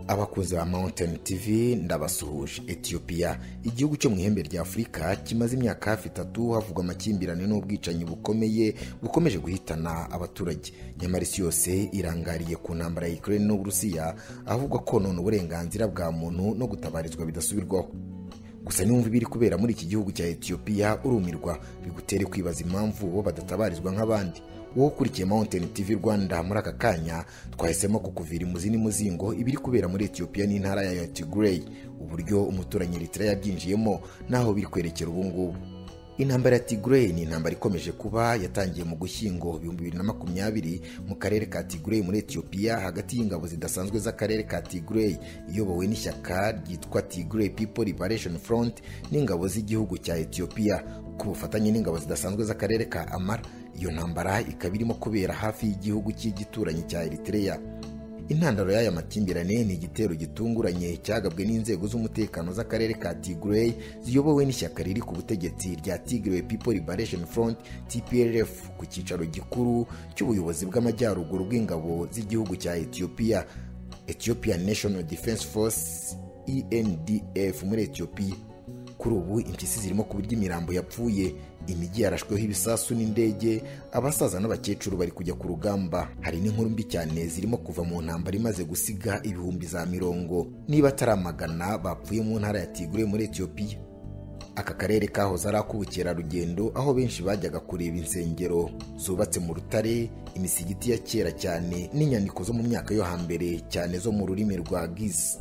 Abakunzi ba Mountain TV, ndabasuhuje. Ethiopia, igihugu cyo mu ihembe rya Afurika kimaze imyaka hafi 3 havugwa amakimbirane n'ubwicanyi bukomeye bukomeje guhitana abaturage. Nyamara isi yose irangariye ku ntambara ya Ukraine n'Uburusiya, ahavugwa konona uburenganzira bwa muntu no gutabarizwa bidasubirwaho. Gusa niwumva ibiri kubera muri iki gihugu cya Ethiopia urumirwa, bigutere kwibaza impamvu bo badatabarizwa nk'abandi. Wowe ukurikiye Mountain TV Rwanda, muri aka kanya twahisemo kukuvira imuzi n'umuzingo ibiri kubera muri Ethiopia n'intara ya Tigray, uburyo umuturanyi Eritrea yabyinjiyemo naho biri kwerekera ubu ngubu. Intambara ya Tigray ni intambara ikomeje kuba, yatangiye mu Gushyingo 2020 mu karere ka Tigray muri Ethiopia, hagati y'ingabo zidasanzwe z'akarere ka Tigray iyobowe n'ishyaka ryitwa Tigray People Liberation Front n'ingabo z'igihugu cya Ethiopia ku bufatanye n'ingabo zidasanzwe z'akarere ka Amara. Iyo ntambara ikaba irimo kubera hafi y'igihugu cy'igituranyi cya Eritrea. Intandaro y'aya makimbirane ni igitero gitunguranye cyagabwe n'inzego z'umutekano z'akarere ka Tigray ziyobowe n'ishyaka riri ku butegetsi rya Tigray People Liberation Front TPLF ku cyicaro gikuru cy'ubuyobozi bw'amajyaruguru bw'ingabo z'igihugu cya Ethiopia, Ethiopian National Defense Force ENDF muri Ethiopia. Kuri ubu impyisi zirimo kuburyo imirambo yapfuye, imijyi yarashweho ibisasu n'indege, abasaza n'abakecuru bari kujya ku rugamba. Hari n'inkuru mbi cyane zirimo kuva mu ntambara imaze gusiga ibihumbi za mirongo niba atari amagana bapfuye mu ntara ya Tigray muri Ethiopia. Aka karere kahoze ari ak'ubukerarugendo, aho benshi bajyaga kureba insengero zubatse mu rutare, imisigiti ya kera cyane n'inyandiko zo mu myaka yo hambere cyane zo mu rurimi rwa Giz.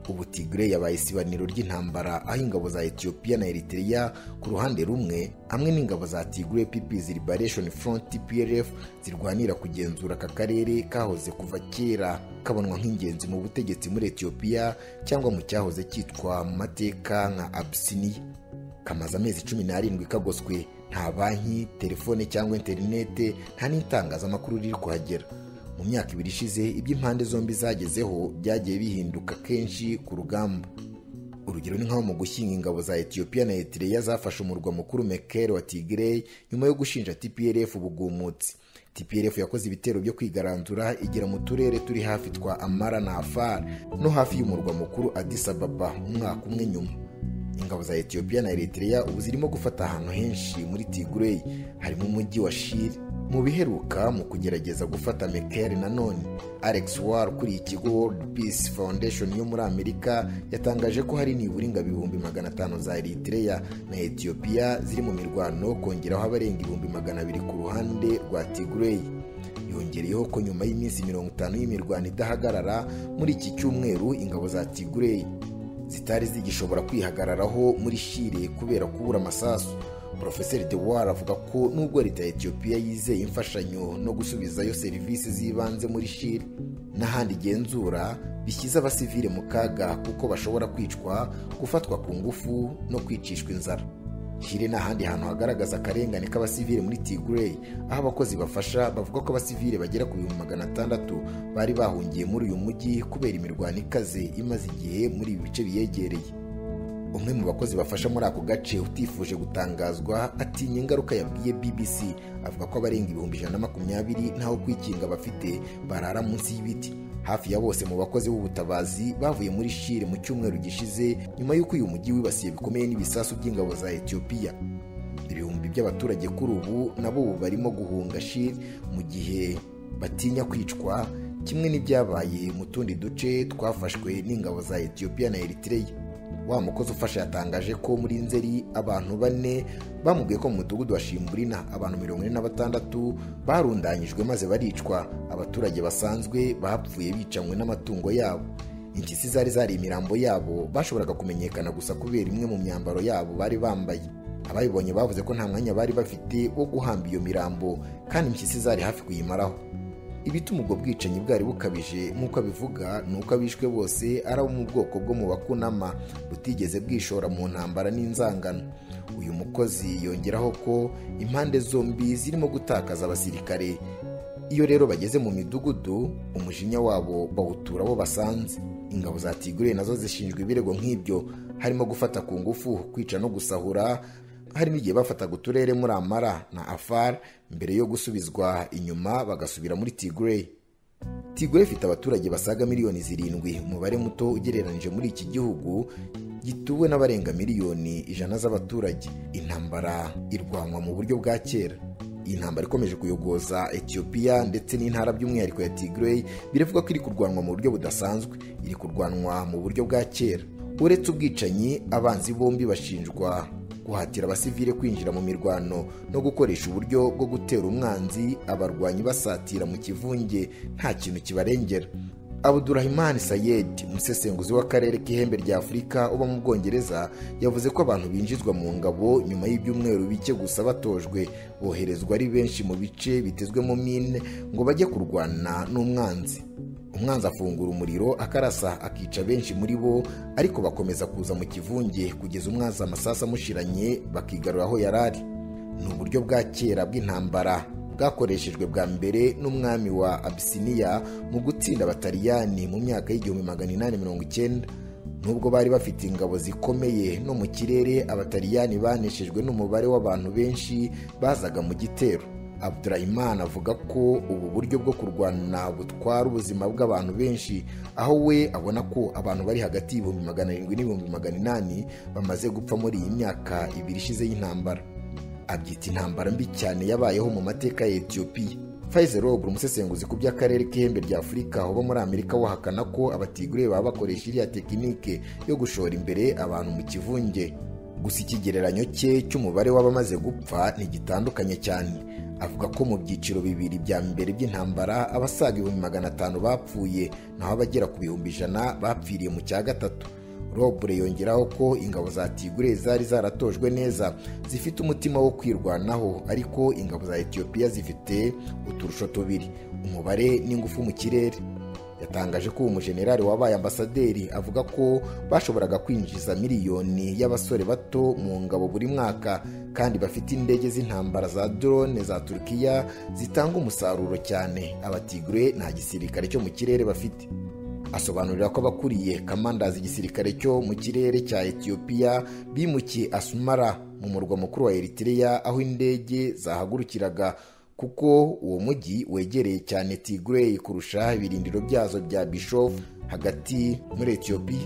Ubu Tigray yabaye isibaniro ry'intambara, aho ingabo za Ethiopia na Eritrea ku ruhande rumwe hamwe n'ingabo za Tigray People's Liberation Front TPLF zirwanira kugenzura aka karere kahoze kuva kera kabonwa nk'ingenzi mu butegetsi muri Ethiopia, cyangwa mu cyahoze cyitwa mu mateka nka Abyssinia. Kamaze amezi 17 kagoswe, nta banki, telefone cyangwa interinete, nta n'itangazamakuru riri kuhagera. Mu myaka 2 ishize iby'impande zombi zagezeho byagiye bihinduka kenshi ku rugamba. Urugero ni nkaho mu gushyinga ingabo za Ethiopia na Eritrea zafashe umurwa mukuru Mekelle wa Tigray nyuma yo gushinja TPLF ubugumutsi. TPLF yakoze ibitero byo kwigaranzura igera mu turere turi hafi twa Amara na Afar no hafi y'umurwa mukuru Addis Ababa umwaka umwe nyuma. Ingabo za Ethiopia na Eritrea ubu zirimo gufata ahantu henshi muri Tigray, harimo umujyi wa Shire mu biheruka mu kugerageza gufata Mekelle nanone. Alex War ukuriye ikigo World Peace Foundation yo muri Amerika yatangaje ko hari nibura ingabo 500,000 za Eritrea na Ethiopia ziri mu mirwano, kongeraho abarenga 200,000 ku ruhande rwa Tigray. Yongereyeho ko nyuma y'iminsi 50 y'imirwano idahagarara muri iki cyumweru, ingabo za Tigray zitari zigishobora kwihagararaho muri Shire kubera kubura amasasu. Professor De Waal avuga ko nubwo leta ya Ethiopia yizeye imfashanyo no gusubizayo serivisi z'ibanze muri Shire n'ahandi igenzura, bishyize abasivile mu kaga kuko bashobora kwicwa, gufatwa ku ngufu no kwicishwa inzara. Shire n'ahandi hantu hagaragaza akarengane k'abasivile muri Tigray, aho abakozi bafasha bavuga ko abasivile bagera ku 600,000 bari bahungiye muri uyu mujyi kubera imirwano ikaze imaze igihe muri ibi bice biyegereye. Umwe mu bakozi bafasha muri ako gace utifuje gutangazwa atinya ingaruka yabwiye BBC, avuga ko abarenga 120,000 ntaho kwikinga bafite, barara munsi y'ibiti. Hafi ya bose mu bakozi b'ubutabazi bavuye muri Shire mu cyumweru gishize nyuma y'uko uyu mujyi wibasiye bikomeye n'ibisasu by'ingabo za Ethiopia. Ibihumbi by'abaturage kuri ubu nabo barimo guhunga Shire mu gihe batinya kwicwa, kimwe n'ibyabaye mu tundi duce twafashwe n'ingabo za Ethiopia na Eritrea. Wa mukozi ufasha yatangaje ko muri Nzeri abantu 4 bamubwiye ko mu mudugudu wa Shimburina abantu 46 barundanyijwe maze baricwa. Abaturage basanzwe bapfuye bicanywe n'amatungo yabo. Impyisi zari zari imirambo yabo bashoboraga kumenyekana gusa kubera imwe mu myambaro yabo bari bambaye. Abayibonye bavuze ko nta mwanya bari bafite wo guhamba iyo mirambo, kandi impyisi zari hafi kuyimaraho. Ibituma ubwo bwicanyi bwari bukabije nk'uko abivuga ni uko abishwe bose ari abo mu bwoko bwo mu bakunama butigeze bwishora mu ntambara n'inzangano. Uyu mukozi yongeraho ko impande zombi zirimo gutakaza abasirikare. Iyo rero bageze mu midugudu umujinya wabo bawutura abo basanze. Ingabo za Tigray nazo zishinjwa ibirego nk'ibyo, harimo gufata ku ngufu, kwica no gusahura. Harimo igihe bafataga uturere muri Amara na Afar mbere yo gusubizwa inyuma bagasubira muri Tigray. Tigray ifite abaturage basaga miliyoni 7, umubare muto ugereranije muri iki gihugu gituwe n'abarenga miliyoni 100 z'abaturage. Intambara irwanwa mu buryo bwa kera. Iyi ntambara ikomeje kuyogoza Ethiopia ndetse n'intara by'umwihariko ya Tigray, biravuga ko iri kurwanwa mu buryo budasanzwe, iri kurwanwa mu buryo bwa kera. Uretse ubwicanyi, abanzi bombi bashinjwa guhatira abasivile kwinjira mu mirwano no gukoresha uburyo bwo gutera umwanzi abarwanyi basatira mu kivunge nta kintu kibarengera. Abdurrahman Sayed, umusesenguzi w'akarere k'ihembe rya Afurika uba mu Bwongereza, yavuze ko abantu binjizwa mu ngabo nyuma y'ibyumweru bike gusa batojwe, boherezwa ari benshi mu bice bitezwemo mine ngo bajye kurwana n'umwanzi. Umwanzi afungura umuriro akarasa akica benshi muri bo, ariko bakomeza kuza mu kivunge kugeza umwanzi amasasu amushiranye bakigarura aho yarari. Ni uburyo bwa kera bw'intambara bwakoreshejwe bwa mbere n'umwami wa Abyssinia mu gutsinda Abataliyani mu myaka y'1890. Nubwo bari bafite ingabo zikomeye no mu kirere, Abataliyani baneshejwe n'umubare w'abantu benshi bazaga mu gitero. Abdurrahman avuga ko ubu buryo bwo kurwana butwara ubuzima bw'abantu benshi, aho we abona ko abantu bari hagati y'ibihumbi 700 n'ibihumbi 800 bamaze gupfa muri iyi myaka ibiri ishize y'intambara. Abyita intambara mbi cyane yabayeho mu mateka ya Ethiopia. Faisal Robre, umusesenguzi ku by'akarere k'ihembe rya Afurika uba muri Amerika, wahakana ko Abatigre baba bakoresha iriya tekinike yo gushora imbere abantu mu kivunge. Gusa ikigereranyo cye cy'umubare w'abamaze gupfa ntigitandukanye cyane. Avuga ko mu byiciro bibiri bya mbere by'intambara abasaga 500,000 bapfuye, naho abagera ku 100,000 bapfiriye mu cya gatatu. Robre yongeraho ko ingabo za Tigray zari zaratojwe neza, zifite umutima wo kwirwanaho, ariko ingabo za Ethiopia zifite uturusho tubiri, umubare n'ingufu mu kirere. Yatangaje ko uwo mujenerali wabaye ambasaderi avuga ko bashoboraga kwinjiza miliyoni y'abasore bato mu ngabo buri mwaka, kandi bafite indege z'intambara za drone za Turkiya zitanga umusaruro cyane. Abatigre nta gisirikare cyo mu kirere bafite. Asobanurira ko abakuriye kamandazi igisirikare cyo mu kirere cya Ethiopia bimukiye Asmara mu murwa mukuru wa Eritrea, aho indege zahagurukiraga, kuko uwo mujyi wegereye cyane Tigray kurusha ibirindiro byazo bya Bishof hagati muri Ethiopia.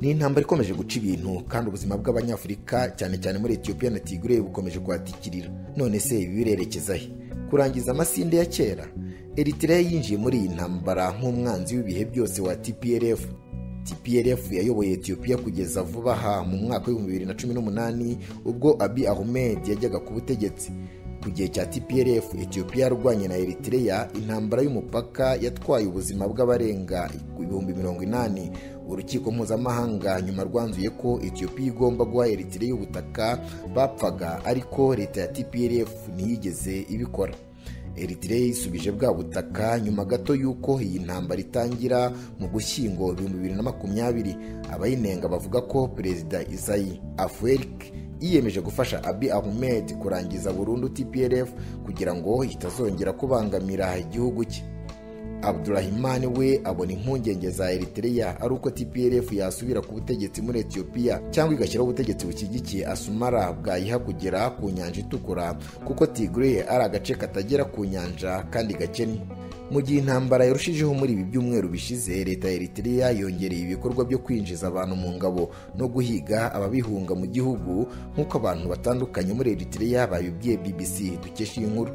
Ni intambara ikomeje guca ibintu, kandi ubuzima bw'Abanyafurika cyane cyane muri Ethiopia na Tigray bukomeje kuhatikirira. None se ibi birerekeza he? Kurangiza amasinde ya kera? Eritrea yinjiye muri iyi ntambara nk'umwanzi w'ibihe byose wa TPLF. TPLF yayoboye Ethiopia kugeza vuba aha mu mwaka wa 2018 ubwo Abiy Ahmed yajyaga ku butegetsi. Ku gihe cya TPLF, Ethiopia yarwanye na Eritrea intambara y'umupaka yatwaye ubuzima bw'abarenga 80,000. Urukiko mpuzamahanga nyuma rwanzuye ko Ethiopia igomba guha Eritrea ubutaka bapfaga, ariko leta ya TPLF ntiyigeze ibikora. Eritrea yisubije bwa butaka nyuma gato y'uko iyi ntambara itangira mu Gushyingo 2020. Abayinenga bavuga ko Perezida Isaias Afwerki yiyemeje gufasha Abiy Ahmed kurangiza burundu TPLF kugira ngo itazongera kubangamira igihugu cye. Abdurrahman we abona impungenge za Eritrea ari uko TPLF yasubira ku butegetsi muri Ethiopia cyangwa igashyiraho ubutegetsi bushyigikiye Asmara bwayiha kugera ku nyanja itukura, kuko Tigray ari agace katagera ku nyanja kandi gakennye. Mu gihe intambara yarushijeho muri ibi byumweru bishize, leta ya Eritrea yongereye ibikorwa byo kwinjiza abantu mu ngabo no guhiga ababihunga mu gihugu, nk'uko abantu batandukanye muri Eritrea babibwiye BBC dukesha iyi nkuru.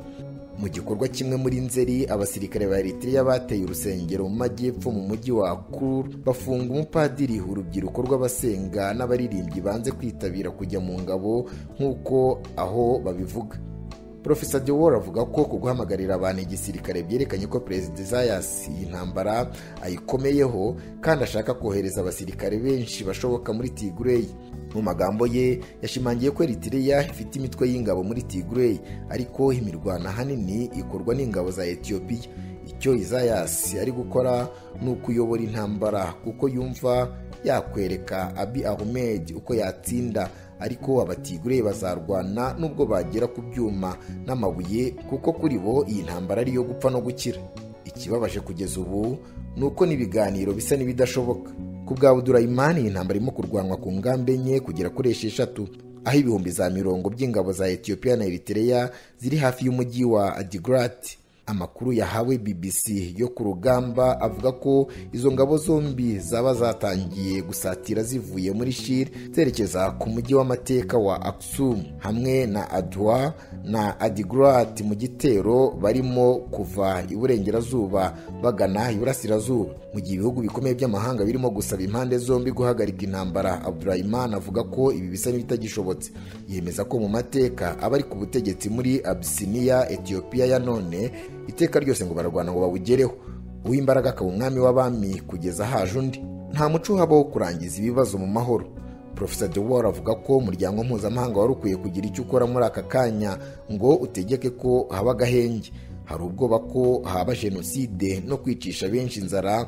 Mu gikorwa kimwe muri Nzeri, abasirikare ba Eritrea bateye urusengero mu majyepfo mu mujyi wa Akur, bafunga umupadiri, urubyiruko rw'abasenga n'abaririmbyi banze kwitabira kujya mu ngabo nk'uko aho babivuga. Professor De Waal avuga ko ku guhamagarira abantu igisirikare byerekanye ko Perezida Isaias iyi ntambara ayikomeyeho kandi ashaka kohereza abasirikare benshi bashoboka muri Tigray. Mu magambo ye yashimangiye ko Eritrea ifite imitwe y'ingabo muri Tigray, ariko imirwano ahanini ikorwa n'ingabo za Ethiopia. Icyo Isaias ari gukora ni ukuyobora intambara, kuko yumva yakwereka Abiy Ahmed uko yatsinda, ariko Abatigre bazarwana nubwo bagera ku byuma n'amabuye, kuko kuri bo iyi ntambara ari iyo gupfa no gukira. Ikibabaje kugeza ubu ni uko n'ibiganiro bisa n'ibidashoboka. Ku bwa Abdurrahman, iyi ntambara irimo kurwanwa ku ngambe 4 kugera kuri 6, aho ibihumbi za mirongo by'ingabo za Ethiopia na Eritrea ziri hafi y'umujyi wa Adigrat. Amakuru yahawe BBC yo ku rugamba avuga ko izo ngabo zombi zaba zatangiye gusatira zivuye muri Shire zerekeza ku mujyi w'amateka wa Aksum hamwe na Adwa na Adigrat mu gitero barimo kuva iburengerazuba bagana iburasirazuba. Mu gihe ibihugu bikomeye by'amahanga birimo gusaba impande zombi guhagarika intambara, Abdurahman avuga ko ibi bisa n'ibitagishobotse. Yemeza ko mu mateka abari ku butegetsi muri Abyssinia, Ethiopia ya none, iteka ryose ngo bararwana ngo bawugereho, uw'imbaraga akaba umwami w'abami kugeza haje undi. Nta muco habaho kurangiza ibibazo mu mahoro. Professor De Waal avuga ko umuryango mpuzamahanga wari ukwiye kugira icyo ukora muri aka kanya ngo utegeke ko haba agahenge. Hari ubwoba ko haba jenoside no kwicisha benshi inzara.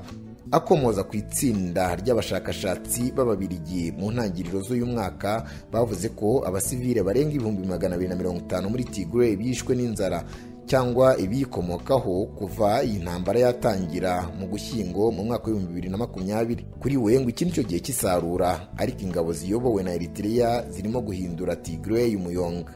Akomoza ku itsinda ry'abashakashatsi b'Ababiligi mu ntangiriro z'uyu mwaka bavuze ko abasivile barenga 250,000 muri Tigray bishwe n'inzara cyangwa ibiyikomokaho kuva iyi ntambara yatangira mu Gushyingo mu mwaka wa 2020. Kuri we ngo iki nicyo gihe cy'isarura, ariko ingabo ziyobowe na Eritrea zirimo guhindura Tigray umuyonga.